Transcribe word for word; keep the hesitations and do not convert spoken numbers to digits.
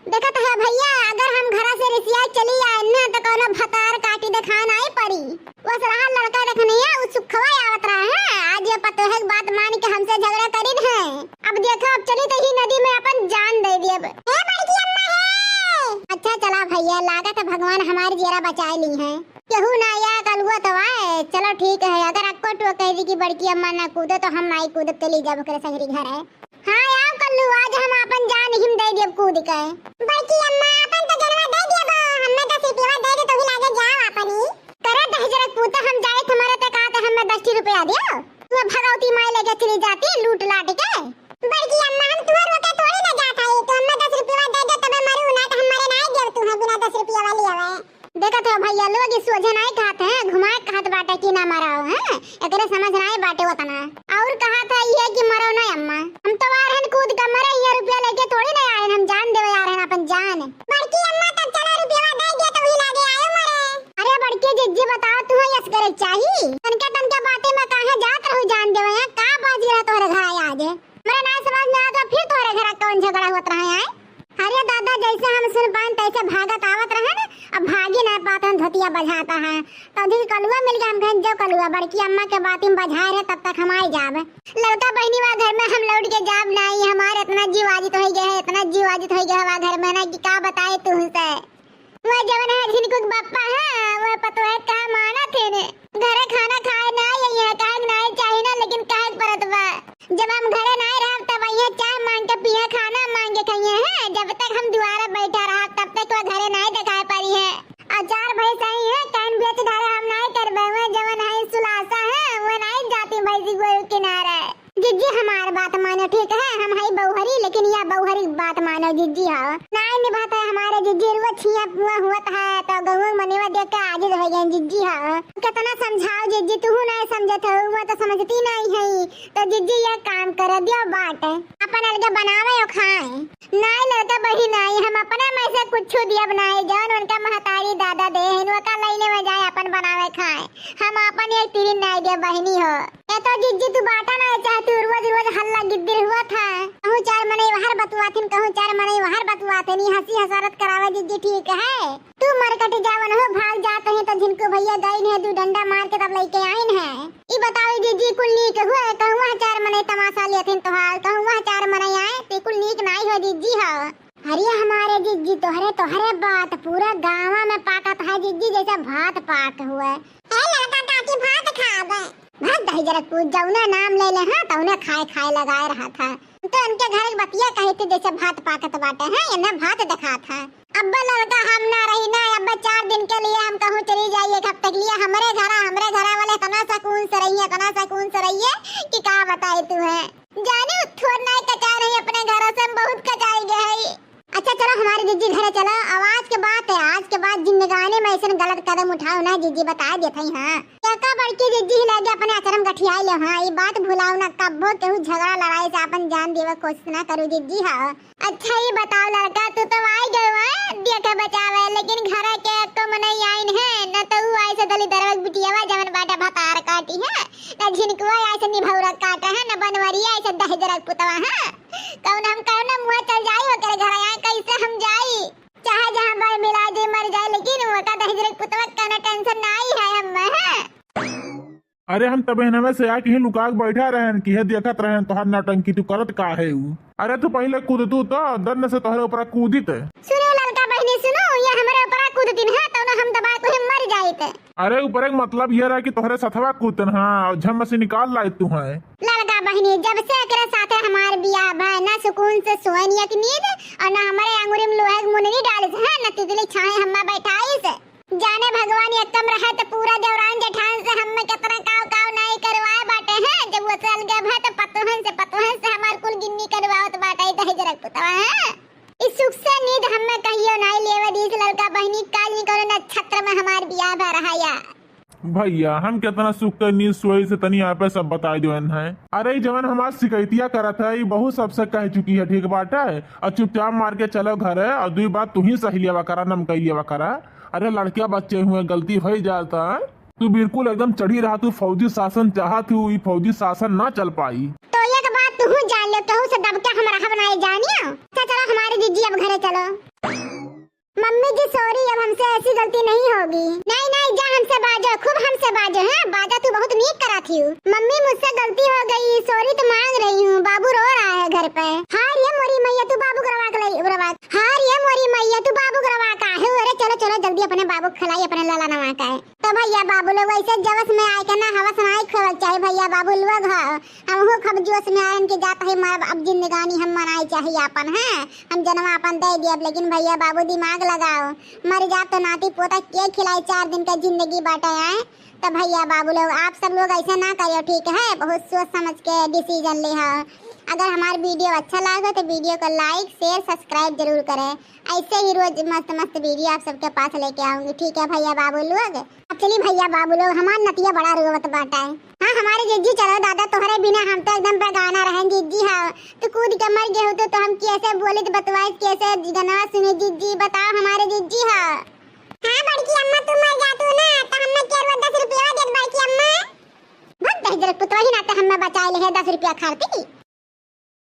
देखत है भइया, अगर हम घरा से रिसियाइ चली आएन ना, त कउनो भतार काटी देखाए नाहीं परी। बस रहा लड़का देखनिया, उ सुखवा आवत रहा है। आज ये पतोहे के बात मान के हमसे झगड़ा करिन है। अब देखो, अब चली त ही नदी में अपन जान दइ देब। हे बड़की अम्मा हे। अच्छा चला भइया, लागत है भगवान हमार जियरा बचाइ ली है। केहू ना आया, कलुआ तो आए। चलो ठीक है, अगर अक्को टो कह दी कि बड़की अम्मा ना कूदे तो हम नाहीं कूदब, चली जाब ओकरे संगरी घरे। हाँ, आओ कल्लू, आज हम आपन जान हिम दइ देब कूद के। बड़की अम्मा, आपन तो जनवा दइ देब, हमें दस रुपया दइ दे, तोही लागे जाओ आपन ही। करे दहिजरक पूत, हम जाइत हमरे ते कहा ते हमें दस ठी रुपया दियो। तू भगवती माई लेके चली जाती लूट लाट के। बड़की अम्मा, हम तुहर रोके थोड़ी ना जात हई, तू हमें दस रुपया दइ दे, तबे मरू ना, तो हम मरे नाहीं देब तुहे बिना दस रुपया वाली आवे। देखत हो भइया लोग, ई सोझे नाहीं कहत है, घुमाए कहत बाटे कि ना मराओ, हैं? एकरे समझ नाहीं बाटे ओतना। और कहत है ये कि मरो ना अम्मा। हम तो आ रहन कूद के मरे, ये रुपया लेके थोड़ी ना आ रहन, हम जान देवे आ रहन, अपन जान। बड़की अम्मा तब चलो रुपया दे दिया तो वही लागे आयो मरे। अरे बड़की जिज्जी बताओ, तू यस करे चाही? तनके तनके बातें में काहे जात रहू जान देवे, हैं? का बाजी रहा तोहरे घर आया आज? मेरा ना समझ में आता, फिर तोहरे घर कौन झगड़ा होत रहा है? अरे दादा, जैसे हम सुन पाएन तैसे भागत आवत रहे न, अब भागी ना पात रहन, धोतिया बझाता है। तो दिन कलुआ मिल गया, हम कहेन, "जो कलुआ, बड़की अम्मा के बाती में बझाए रहे, तब तक हम आई जाब।" लड़का बहिनी वा घर में हम लौट के जाब नाई, हमार इतना जीव आजित होइ गया है, इतना जीव आजित होइ गया है वा घर में ना कि का बताए तुमसे। वह जवन है झिनकू के बप्पा है, वह पतोहे का मानत है ने। घरे खाना खाए ना आई है, काहे के नाई चाही ना, लेकिन काहे के परत बा। जब हम घरे नाई रहब, तब आइए चाय मांग के पिए, खाना मांग के खाइए हैं। जब तक हम दुआरा बैठा रहब, तब तक वह घरे नाई दिखाई पड़ी है। अचार भाई सही है, कान बेच डारे हम नाई करबे, वह जवन है सुलासा है, वह नाई जाती भैंसी गोरू किनारे। जिज्जी हमार बात मानो, ठीक है, हम हई बउहरी, लेकिन या बउहरी बात मानो जिज्जी, हाँ। नाई निभात है हमारे जिज्जी, रुआ छिया पुआ हुआ है, तो गहुआ मनेवा देख के आजिज हो गए जिज्जी, हाँ। कितना समझाओ जिज्जी, तू नहीं समझत हो, वो तो समझती नहीं है, तो जिज्जी ये काम कर दियो बाट, अपन अलगे बनावे और खाए। नाई लड़का बहिनी नाई, हम अपना में से कुछ दियब नाई, जौन उनका महतारी दादा दे हैं, ओका लइने में जाए अपन बनावे खाए। हम आपन एक तिरिन नाई दे बहिनी हो। ए तो जिज्जी तू बाटा ना चाहती, रोज रोज हल्ला गिद्दिर हुआ था। कहूँ चार मनई वहर बतुआथिन, कहूँ चार मनई वहर बतुआथिन, ई हंसी हसारत करावे जिज्जी ठीक है? तू मरकट जावन हो, भाग जात हैं तो झिनकू भैया गइन है, दू डंडा मार के तब लइके आइन है। ई बताओ जिज्जी कुल नीक हुआ, कहूँ वह चार मनई तमाशा लेथिन तोहार, कहूँ वह चार मनई आए, ते कुल नीक नाई हो जिज्जी हो। अरे हमारे जिज्जी, तोहरे, तोहरे बात पूरा गाँव में पाकत है जिज्जी, जैसे भात पाक हुए। ए लड़का काकी भात खाबे। भात दही जरा तू जौने नाम ले ले, हाँ, तौने खाए खाए लगाए रहा था। तो इनके घर के बतिया कही थी जैसे भात पाकत बाटे, हैं, इन्हें भात दिखा था। अब्बे लड़का हम ना रही ना, अब्बे चार दिन के लिए हम कहूँ चली जाइए, एक हफ्ते के लिए हमरे घरा, हमरे घरा वाले इतना सुकून से रहिए, इतना सुकून से रहिए कि का बताए तू है। जाने उ थोर नाई कचाए रही अपने घरा से, हम बहुत कचाई गए हई। अच्छा चलो हमारे जिज्जी घरे चलो। अब आज के बाद है, आज के बाद जिंदगानी में ऐसे गलत कदम उठाओ ना जिज्जी, बता देत हई। हाँ, एका बड़की जिज्जी ही लगे अपने आचरम गठियाई ले। हाँ, ये बात भुलाओ ना, कब्बो केहू झगड़ा लड़ाई से अपन जान देवे कोशिश ना करू जिज्जी। हाँ, अच्छा ये बताओ लड़का, तू तो आई गयो है देखे बचावे, लेकिन घर के एको मनई आइन है, न तो ऊ आई से दली दरवा के बिटियावा जवन बाटे भतार काटी है, न झिनकुआ आई से निभौरा काटे है, न बनवरिया आई से दहिजरा के पुतवा है। कौन हम कौन मुँह चल जाई ओकरे घर, यहाँ कैसे हम जाई? चाहे जहाँ बाय मिला जे मर जाए, लेकिन ओका दहिजरा के पुतवा के कौनो tension नाई है हम, है। अरे हम तबे नवे से आके ही लुका के बैठा रहन कि हे देखत रहन तोहार नौटंकी तू करत का है ऊ। अरे तू पहले कूद तू तो दन्न से तोहरे ऊपर कूदित। सुनो ललका बहिनी सुनो, ये हमरे ऊपर कूदतिन है तो ना हम दबा के मर जाइत। अरे ऊपर एक मतलब ये रहा कि तोहरे सथवा कूदतन हाँ और झम से निकाल लाइत तू है। ललका बहिनी जब से एकरे साथे हमार बियाह भा ना सुकून से सोएन एक नींद और ना हमारे अंगुरी में लोहे के मुनरी डालिस है ना तितली छाहे हम्मा बैठाइस। जाने भगवान एक कम रहे तो पूरा देवरान जेठान से हम्मे केतना काव काव नाई करवाए बाटे हैं। जब वो चल गए भा तो पतोहन से पतोहन से हमार कुल गिन्नी करवावत बाटे दहिजरा के पुतवा है। इस सुख से नींद हम्मे कहियो नाई लेवे दीस ललका बहिनी, काल निकलो नक्षत्र में हमार बियाह भा रहा या। भैया हम केतना सुख के नींद सोई से तनी आपे सब बताई देवन है। अरे जवन हमार शिकायतिया करत है ई बहुत सबसे कह चुकी है ठीक बाटे। और चुपचाप मार के चलो घरे और दुई बात तू ही सही लेवा करा नमकई लेवा करा। अरे लड़किया बच्चे हुए गलती होइ जाता है। तू बिल्कुल एकदम चढ़ी रहा तू फौजी शासन चाहत हूँ ई फौजी शासन ना चल पाई। तो एक बात तू जान ले केहू से दब के हम रहब नाई जानियो। अच्छा चलो हमारे जिज्जी अब घरे चलो। मम्मी जी sorry, अब हमसे ऐसी गलती नहीं होगी। नहीं नहीं, जा हमसे बाजो, खूब हमसे बाजो, हैं? बाजा तू बहुत नीक करा थी। मम्मी मुझसे गलती हो गई, sorry तो मांग रही हूँ, बाबू रो रहा है घर पे। हाय रे मोरी मैया, तू बाबू के रवा के लाई, रवा। हाय रे मोरी मैया, तू बाबू के रवा का है? अरे चलो चलो जल्दी अपने बाबू के खिलाई, अपने लाला नवा का है। तो भैया बाबू लोग ऐसे जवस में आए के ना हवस ना आए खोल चाहे भैया बाबू लोग हो। हमहू खूब जोश में आयन के जात है, मारब अब जिंदगानी हम मनाए चाही आपन, हैं? हम जनवा आपन दे दियब, लेकिन भैया बाबू दिमाग लगाओ, मर जाब तो नाती पोता के खिलाई, चार दिन का जिंदगी बाटे आए। तो भैया बाबू लोग, आप सब लोग ऐसे ना करियो, ठीक है? बहुत सोच समझ के decision ले हो। अगर हमार video अच्छा लागे तो video को like, share, subscribe जरूर करें। ऐसे ही रोज मस्त मस्त video आप सबके पास लेके आऊंगी, ठीक है भैया बाबू लोग? अब चली भैया बाबू लोग, हमार नतिया बड़ा रोवत बाटा है। हाँ हमारे जिज्जी, चलो दादा, तोहरे बिना हम तो एकदम बेगाना रहन जिज्जी। हाँ, तू कूद के मर गए हो तो, तो हम कैसे बोलित बतवाइत, कैसे गनवा सुनी जिज्जी, बताओ हमारे जिज्जी। हाँ, हाँ बड़की अम्मा, तू मर जातू ना तो हमें के रोज दस रुपया देत बड़की अम्मा। बहुत दहिजर पुतवा ही नाते हमें बचाए ले है दस रुपया खातिर।